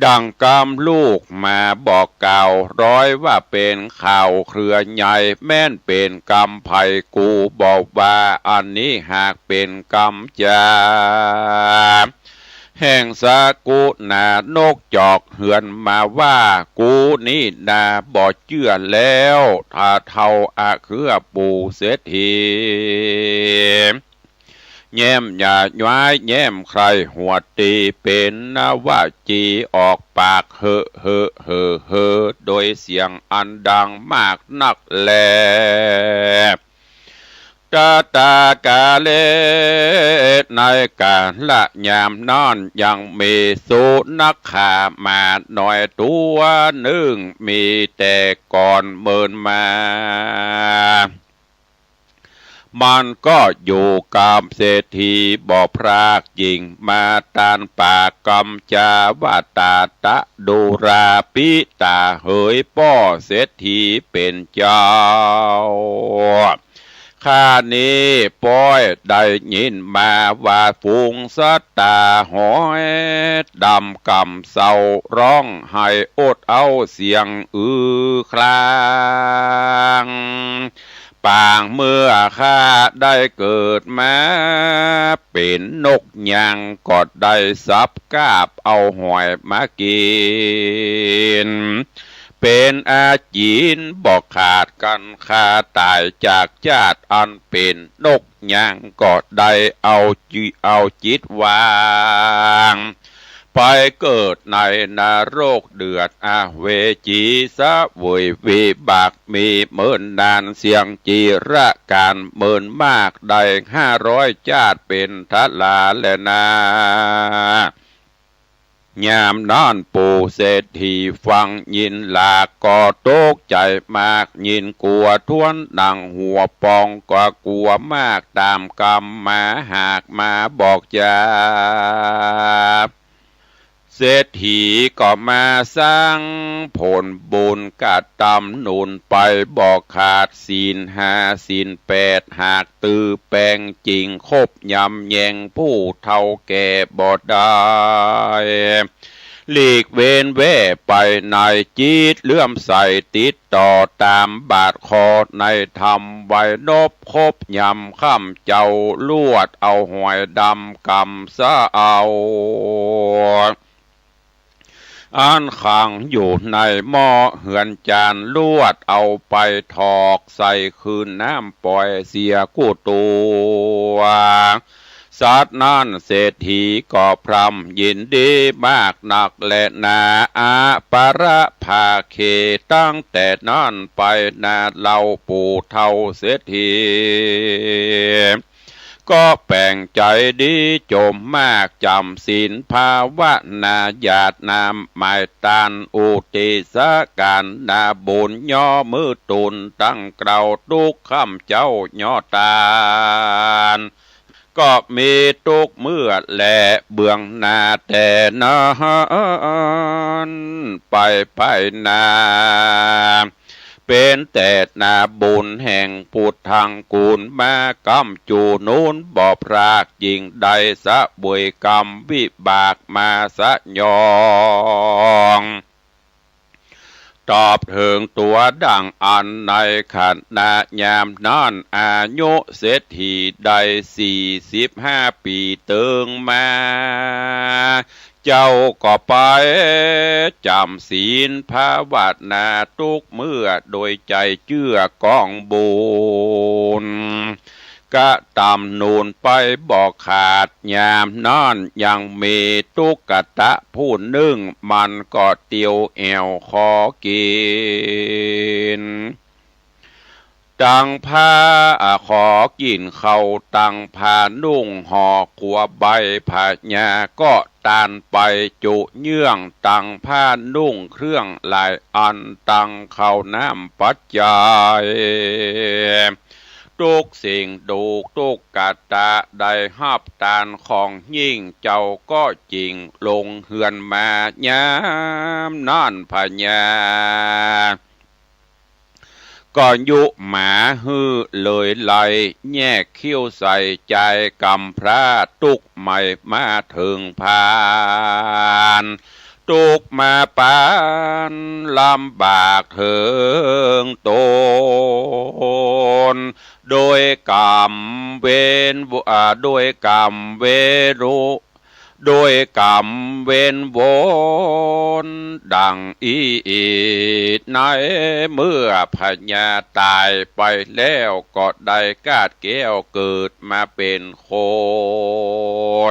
ดังกำลูกมาบอกกล่าว ร้อยว่าเป๋นข่าวเครือใหญ่ แม้นเป๋นกำใผกูบ่ว่า อันนี้หากเป๋นกำจ๋า แห่งสกุณานกจอกเฮือนมาว่า กูนี่นาบ่เจื้อแล้ว ถ้าเฒ่าอะเครือปู่เศรษฐี แย้มหยาดย้ายแย้มใคร่หัวตี เป๋นนวจีออกปาก เหอะเหอะเหอะเหอะ โดยเสียงอันดังมากนักแล ตะตากาเล ในกาละยามนั้น ยังมีสุนัขขาหมาน้อยตั๋วนึ่ง มีแต่ก่อนเมินมา มันก็อยู่กับเศรษฐีบ่พราก จึงมาตานปากกำจาว่า ตาตะดูราปิตาเหยป้อเศรษฐีเป๋นเจ้า ข้านี้ป้อยได้ยินมาว่า ฝูงสัตว์ต๋าหอยดำก่ำเศร้า ฮ้องไห้อดเอาเสียงอื้อคราง ปางเมื่อข้าได้เกิดมาเป๋นนกยาง ก็ได้สับกาบเอาหอยมากิ๋น เป๋นอาจีนบ่ขาดกั๋น ข้าต๋ายจากจาติอันเป๋นนกยาง ก็ได้เอาจิ เอาจิตวาง ไปเกิดในนรกเดือดอเวจี เสวยวิบากมีเมินนาน เสี้ยงจิรกาลเมินมาก ได้ห้าร้อยจาติเป๋นทราแลนา ยามนั้นปู่เศรษฐีฟังยินหลาก ก็ตกใจ๋มาก ยินกั๋วถ้วนหนังหัวปอง ก็กั๋วมากต๋ามกำมาหากมาบอกจา เศรษฐีก็มาสร้างผลบุญกระตำหนุนไปบ่ขาด ศีลห้าศีลแปดหากตื้อแป๋ง จึงคบยำแยงผู้เฒ่าแก่บ่ได้ หลีกเว้นแว่ไปในจิตเลื่อมใส ติดต่อต๋ามบาทคอในธรรม ไหว้นบคบยำค่ำเจ้า ลวดเอาหอยดำก่ำเศร้า อันขังอยู่ในหม้อเฮือนจาน ลวดเอาไปถอกใส่คืนน้ำป่อยเสียกู้ตั๋ว สัตว์นั้นเศรษฐีก็พร่ำยินดีมากนักแลนา อปรภาเข ตั้งแต่นั้นไปนาเล่าปู่เฒ่าเศรษฐี ก็แป๋งใจ๋ดีจมมาก จ๋ำศีลภาวนา หยาดน้ำหมายตาน อุทิศการนาบุญ ย่อมือตูนตั้งเกล้า ตุ๊กค่ำเจ้าย่อตาน ก็มีตุ๊กเมื่อแลเบื้องหน้าแต่นั้นไปไปนา เป๋นแต่นาบุญแห่งพุทธังกูล มาก้ำจู๋นูนบ่พราก จึงได้เสวยกรรมวิบากมาสยอง ตอบเถิงตั๋วดั่งอั้น ในขณะยามนั้นอายุเศรษฐีได้สี่สิบห้าปี๋เติงมา เจ้าก็ไปจ๋ำศีลภาวนาตุ๊กเมื่อ โดยใจ๋เจื้อกองบุญ กระตำหนุนไปบ่ขาด ยามนั้นยังมีตุ๊กตะผู้นึ่ง มันก็เตียวแอ่วขอกิ๋น ตังผ้าขอกิ๋นข้าว ตังผ้านุ่งห่อกั๋วใบ พญาก็ตานไปจุเยื่อง ตังผ้านุ่งเครื่องหลายอัน ตังข้าวน้ำปัจจัย ตุ๊กสิ่งดูกตุ๊กตะได้ฮับตานของยิ่ง เจ้าก็จึ่งลงเฮือนมา ยามนั้นพญา ก็ยุหมาหื้อเลยไล่ แยกคิ้วใส่จายกำพร้า ตุ๊กใหม่มาเถิงพาน ตุ๊กมาปานลำบากเถิงต๋น โดยกำเวน อ่า โดยกำเวรุ โดยกำเวนวนดังอี้ ในเมื่อพญาต๋ายไปแล้ว ก็ได้กาดแก้วเกิดมาเป๋นค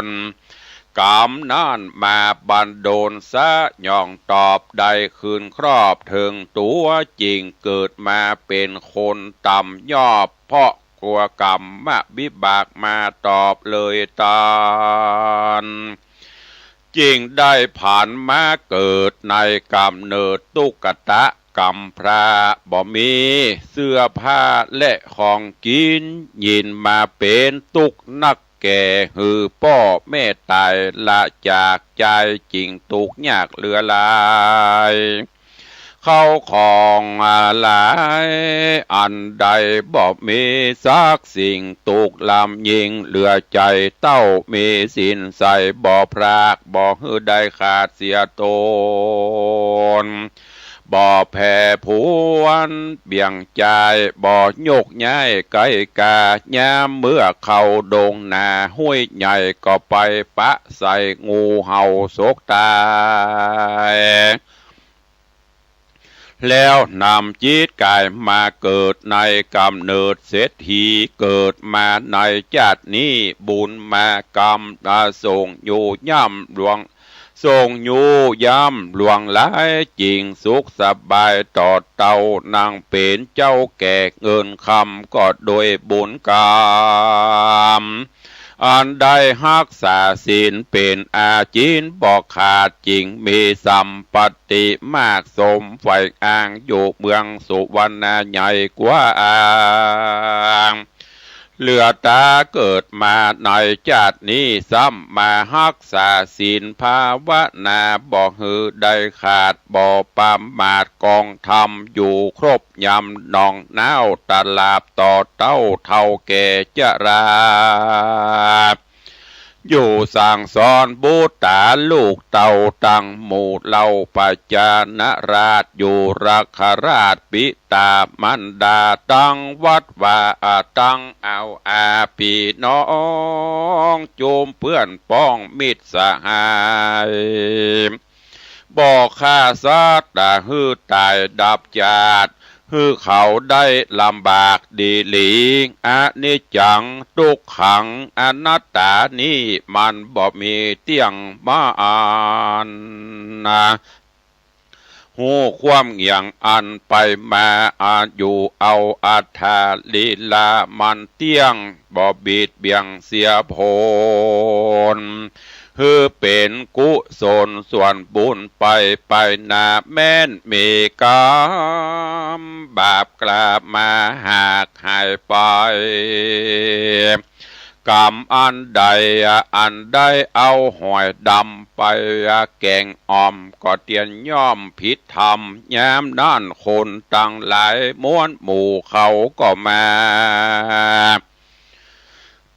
น กำนั้นมาบันดลสยองตอบ ได้คืนครอบเถิงตั๋ว จึ่งเกิดมาเป๋นคนต่ำยอบ เพราะกั๋วกรรมวิบากมาตอบเลยตาน จึ่งได้ผันมาเกิดในก๋ำเนิดตุ๊กตะ กำพร้า บ่มีเสื้อผ้าและของกิ๋น ยิ่งมาเป๋นตุ๊กข์นักแก่ หื้อป้อแม่ต๋ายละจากจาย จึ่งตุ๊กข์ยากเหลือหลาย เข้าของหลายอันใดบ่มีสักสิ่ง ตุ๊กข์ลำยิ่งเหลือใจ๋ เต้ามีศีลใสบ่พราก บ่หื้อได้ขาดเสียตน บ่แผ่ผวนเบี่ยงจาย บ่ยกย้ายไกลกา ยามเมื่อเข้าดงนาห้วยใหญ่ ก็ไปปะใส่งูเห่าสกต๋าย แล้วนำจิตก๋ายมาเกิดในก๋ำเนิดเศรษฐี เกิดมาในจาตินี้บุญมากำ อ่า ส่งอยู่ย่ำหลวง ส่งอยู่ย่ำหลวงหลาย จึ่งสุขสบายต่อเต้า นั่งเป๋นเจ้าแก่เงินคำ ก็โดยบุญกำ อันได้ฮักษาศีลเป๋นอาจินบ่ขาด จึ่งมีสัมปติมากสมใฝ่อ้าง อยู่เมืองสุวรรณาใหญ่กว้าง เหลือต๋าเกิดมาในจาตินี้ ซ้ำมาฮักษาศีลภาวนา บ่หื้อได้ขาด บ่ประมาทกองธรรม อยู่ครบยามหนองน้าวตะหลาบ ต่อเต้าเฒ่าแก่จรา อยู่สั่งสอนบุตราลูกเต้าตังหมู่เหล่า ประชาราชอยู่รักขราช ปิตามารดาตังวัดวา อาตังเอาอาปี้น้อง จุมเปื้อนป้องมิตรสหาย บ่ฆ่าสัตว์หื้อต๋ายดับจาติ หื้อเขาได้ลำบากดีหลี อนิจจัง ทุกขัง อนัตตา นี้มันบ่มีเตี้ยงบ่อั้นนา ฮู้ความอย่างอั้นไปมา อายุเอาอัตถาลีลามันเตี้ยง บ่บิดเบี่ยงเสียผล หื้อเป๋นกุศลส่วนบุญไป ไปหน้าแม้นมีก๋รรมบาปกล้ามาหากหายไป ก๋รรมอันใด อันได้เอาหอยดำไปแก๋งอ่อม ก็เตียนย่อมผิดธรรม ยามนั้นคนตังหลายมวลหมู่เขาก็มา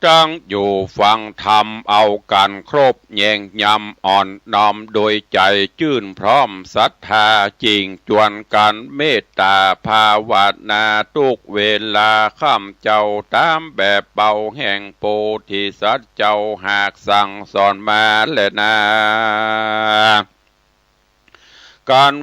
ตั้งอยู่ฟังธรรมเอากั๋นครบ แยงยำอ่อนน้อมโดยใจ๋จื้นพร้อมศรัทธา จึ่งจวนกั๋นเมตต๋าภาวนา ทุกเวลาค่ำเจ้า ต๋ามแบบเป่าแห่งโพธิสัตว์เจ้า หากสั่งสอนมาแลนา กั๋น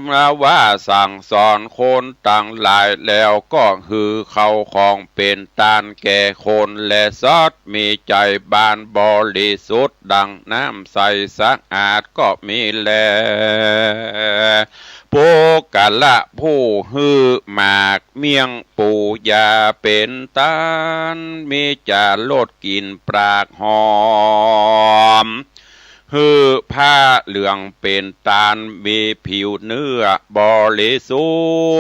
ว่าสั่งสอนคนตังหลายแล้ว ก็หื้อเข้าของเป๋นตานแก่คนและสัตว์ มีใจ๋บานบริสุทธิ์ดั่งน้ำใสสะอาดก็มีแล ปุคคละผู้หื้อหมากเมี่ยงปูยาเป๋นตาน มีจารสกลิ่นปากหอม หื้อผ้าเหลืองเป๋นตาน มีผิวเนื้อบริสุ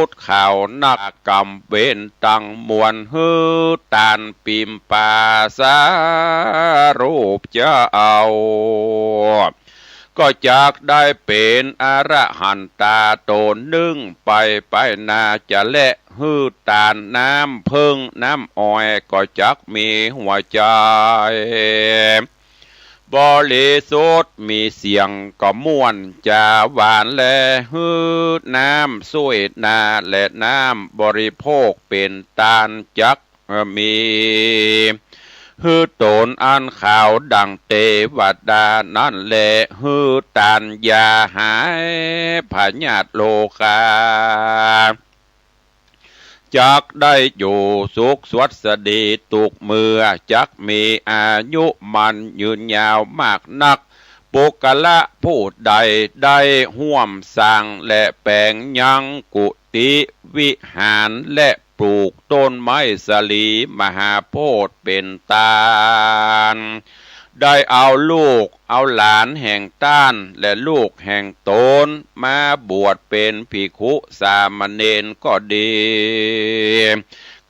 ทธิ์ขาวนัก ก๋ำเว้นตังมวล หื้อตานปิมปาสารูปเจ้า ก็จักได้เป๋นอรหันตาต๋นนึ่งไป ไปนาจะแล หื้อตานน้ำเผิ้งน้ำอ้อย ก็จักมีหัวใจ๋ บริสุทธิ์มีเสียงก็ม่วนจ๋าหวานแล หื้อน้ำส้วยนาและน้ำบริโภคเป๋นตานจักมี หื้อต๋นอันขาวดั่งเตวดานั้นแล หื้อตานยาหายพยาธิโรคา จักได้อยู่สุขสวัสดีทุกเมื่อ จักมีอายุมั่นยืนยาวมากนัก ปุคคละผู้ใดได้ฮ่วมสร้างและแป๋งยังกุฏิวิหาร และปลูกต้นไม้สาลีมหาโพธิ์เป๋นตาน ได้เอาลูกเอาหลานแห่งต้านและลูกแห่งต๋นมาบวชเป๋นภิกขุสามเณรก็ดี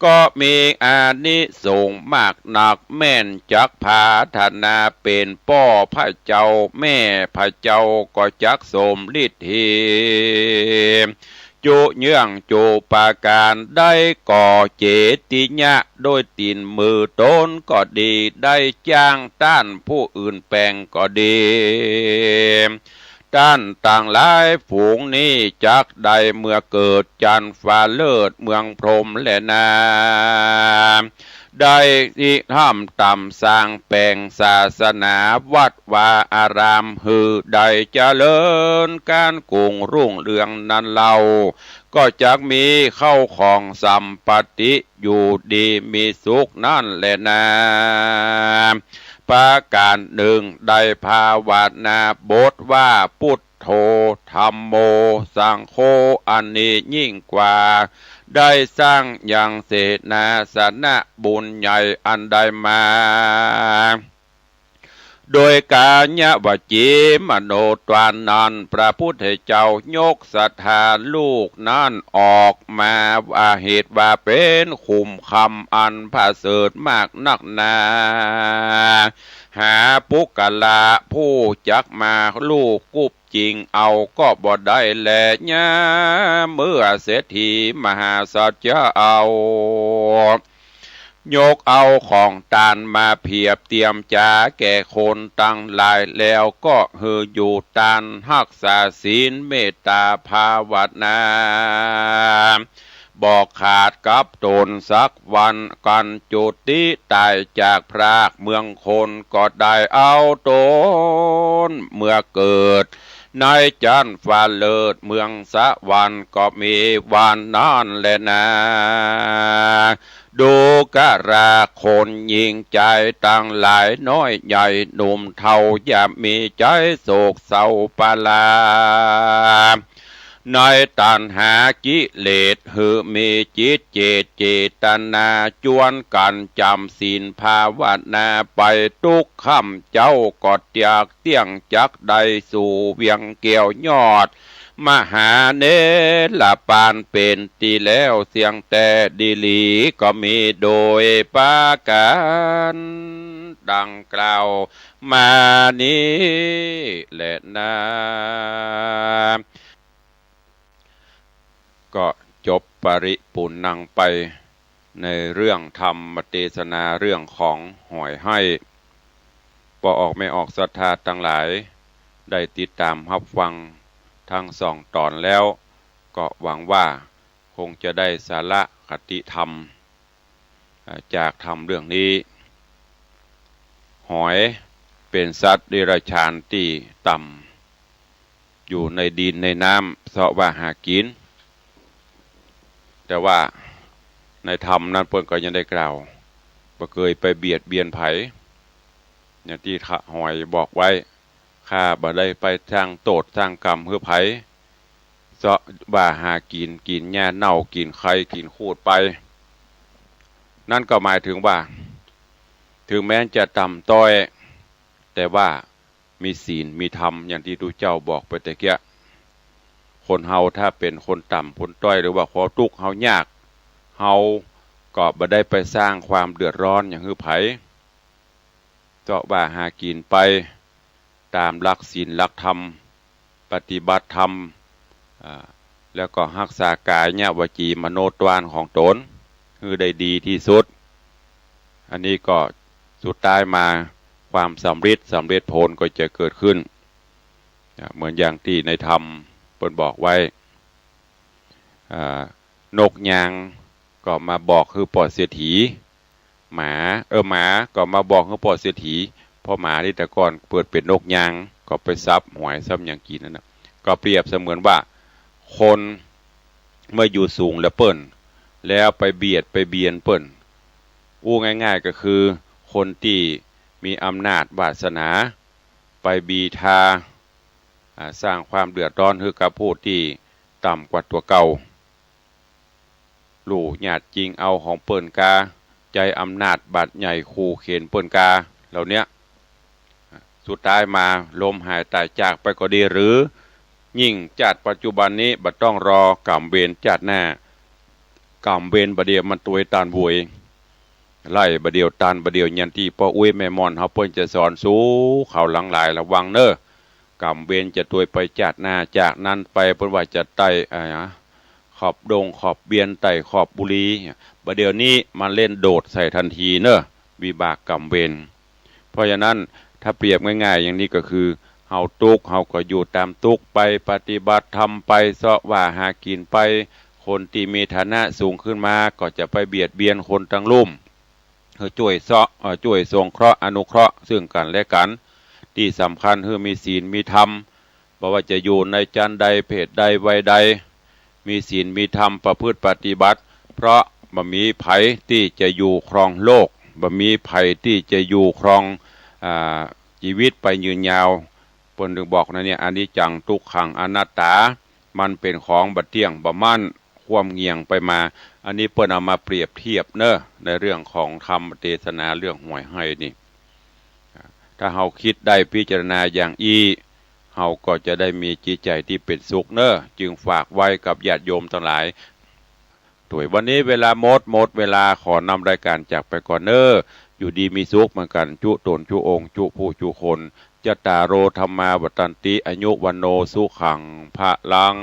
ก็มีอานิสงส์มากนัก แม่นจักผาถนาเป๋นป้อพระเจ้าแม่พระเจ้าก็จักสมฤทธี จุเยื่องจุปาการ ได้ก่อเจติยะโดยตี๋นมือต๋นก็ดี ได้จ้างต้านผู้อื่นแป๋งก็ดี ต้านตังหลายฝูงนี้จักได้เมื่อเกิดจันทร์ฟ้าเลิศเมืองพรหมแลนา ได้ริเริ่มต๋ำสร้างแป๋งศาสนาวัดวาอารามหื้อได้เจริญก้านกุ่งรุ่งเรืองนั้นเล่า ก็จักมีเข้าของสัมปัตติอยู่ดีมีสุขนั้นแลนา ประก๋านนึ่งได้ภาวนาบทว่า พุทโธ ธัมโม สังโฆ อันนี้ยิ่งกว่า ได้สร้างยังเสนาสนะบุญใหญ่อันได้มา โดยก๋ายวจีมโนทวารนั้น พระพุทธเจ้ายกศรัทธาลูกนั้นออกมาว่าเหตุว่าเป๋นขุมคำอันประเสริฐมากนักหนา หาปุคคละผู้จักมาลูบกุบ จิ่งเอาก็บ่ได้แล ยามเมื่อเศรษฐีมหาสัตว์จะเอา ยกเอาของตานมาเผียบเตียมจ๋าแก่คนตังหลาย แล้วก็หื้ออยู่ตานฮักษาศีลเมตต๋าภาวนา บ่ขาดกับต๋นสักวัน กันจุติต๋ายจากพรากเมืองคน ก็ได้เอาต๋นเมื่อเกิด ในจันทร์ฟ้าเลิศเมืองสวรรค์ก็มีวันนั้นแลนา ดูกราคนหญิงจายตังหลาย น้อยใหญ่หนุ่มเฒ่า อย่ามีใจ๋โศกเศร้าปลา ในตัณหากิเลส หื้อมีจิตเจตเจตนา จวนกั๋นจ๋ำศีลภาวนาไป ทุกค่ำเจ๊าก็อยากเตี้ยงจักได้สู่เวียงแก้วยอด มหาเนรปานเป๋นตี้แล้วเสี้ยงแต่ดีหลี ก็มีโดยประก๋านดังกล่าวมานี้แลนา ก็จบปริปูรณ์ไปในเรื่องธรรมเตสนาเรื่องของหอยไห้ ป้อออกแม่ออกศรัทธาตังหลายได้ติดต๋ามฮับฟังตึงสองต๋อนแล้ว ก็หวังว่าคงจะได้สาระคติธรรม อ่า จากธรรมเรื่องนี้ หอยเป๋นสัตว์เดรัจฉานตี้ต่ำ อยู่ในดินในน้ำเซาะว่าหากิ๋น แต่ว่าในธรรมนั้นเปิ้นก็ยังได้กล่าว บ่เกยไปเบียดเบียนใผ อย่างตี้หอยบอกไว้ ข้าบ่ได้ไปสร้างโต้ษสร้างกรรมหื้อใผ เซาะว่าหากิ๋น กิ๋นหญ้าเน่า กิ๋นใค กิ๋นขูดไป นั่นก็หมายถึงว่า ถึงแม้จะต่ำต้อย แต่ว่ามีศีลมีธรรม อย่างตี้ตุ๊เจ้าบอกไปตะเกียะ คนเฮาถ้าเป๋นคนต่ำคนต้อย หรือว่าความตุ๊กข์เฮายาก เฮาก็บ่ได้ไปสร้างความเดือดร้อนหยังหื้อใผ เซาะว่าหากิ๋นไปต๋ามหลักศีลหลักธรรม ปฏิบัติธรรม อ่า แล้วก็ฮักษากายะวจีมโนทวารของต๋นหื้อได้ดีตี้สุด อันนี้ก็สุดท้ายมาความสำริด สำเร็จผลก็จะเกิดขึ้น อ่า เหมือนอย่างตี้ในธรรมเปิ้นบอกไว้ อ่า นกยางก็มาบอกหื้อป้อเศรษฐี หมา เออ หมาก็มาบอกหื้อป้อเศรษฐี เพราะหมาตี้แต่ก่อนเปิ้นเป๋นนกยาง ก็ไปสับหอยสับหยังกิ๋นนั่นน่ะ ก็เปรียบเสมือนว่าคนเมื่ออยู่สูงแล้วเปิ้น แล้วไปเบียดไปเบียนเปิ้น อู้ง่ายๆ ก็คือคนตี้มีอำนาจวาสนา ไปบีทา อ่า สร้างความเดือดร้อนหื้อกับผู้ตี้ต่ำกว่าตั๋วเก่า ลู่หยาดจิงเอาของเปิ้นกา ใจ๊อำนาจบาดใหญ่ขู่เข็ญเปิ้นกา เหล่าเนี้ย สุดท้ายมาล้มหายต๋ายจากไปก็ดีหรือ ยิ่งจาติปัจจุบันนี้บ่ต้องรอกรรมเวรจาติหน้า กรรมเวรบ่าเดี่ยวมันตวยต้านเวย ไล่บ่าเดี่ยวต้านบ่าเดี่ยว อย่างตี้ป้ออุ๊ยแม่หม่อนเฮาเปิ้นจะสอนสูเขาหลังหลาย ระวังเน่อ กรรมเวรจะตวยไปจาติหน้า จากนั้นไปเปิ้นว่าจะไต่ อ่า ขอบดงขอบเบียน ไต่ขอบบุรี บ่าเดี่ยวนี้มันเล่นโดดใส่ตันทีเน่อ วิบากกรรมเวร เพราะฉะนั้นถ้าเปรียบง่ายๆ อย่างนี้ก็คือ เฮาตุ๊กข์เฮาก็อยู่ต๋ามตุ๊กข์ไป ปฏิบัติธรรมไป เซาะว่าหากิ๋นไป คนตี้มีฐานะสูงขึ้นมาก็จะไปเบียดเบียนคนตังลุ่ม หื้อจ้วยเซาะ เอ่อ จ้วยสงเคราะห์อนุเคราะห์ซึ่งกั๋นและกั๋น ตี้สำคัญหื้อมีศีลมีธรรม บ่ว่าจะอยู่ในจันทร์ใดเพศใดวัยใด มีศีลมีธรรมประพฤติปฏิบัติ เพราะบ่มีใผตี้จะอยู่ครองโลก บ่มีใผตี้จะอยู่ครอง อ่า จีวิตไปยืนยาว เปิ้นจึงบอกนะเนี่ย อนิจจัง ทุกขัง อนัตตา มันเป๋นของบ่เตี้ยง บ่มั่น คว่ำเหงี่ยงไปมา อันนี้เปิ้นเอามาเปรียบเทียบเน่อ ในเรื่องของธรรมเตสนาเรื่องหวยไฮ่นี่ ถ้าเฮากึ๊ดได้พิจารณาอย่างอี้ เฮาก็จะได้มีจิตใจ๋ตี้เป๋นสุขเน่อ จึงฝากไว้กับญาติโยมตังหลาย ตวยวันนี้เวลาหมด หมดเวลา ขอนำรายก๋านจากไปก่อนเน่อ อยู่ดีมีสุขเหมือนกั๋น จุ๊ต๋นจุ๊องค์ จุ๊ผู้จุ๊คน จัตตาโร ธัมมา วัฑฒันติ อายุ วัณโณ สุขัง พลัง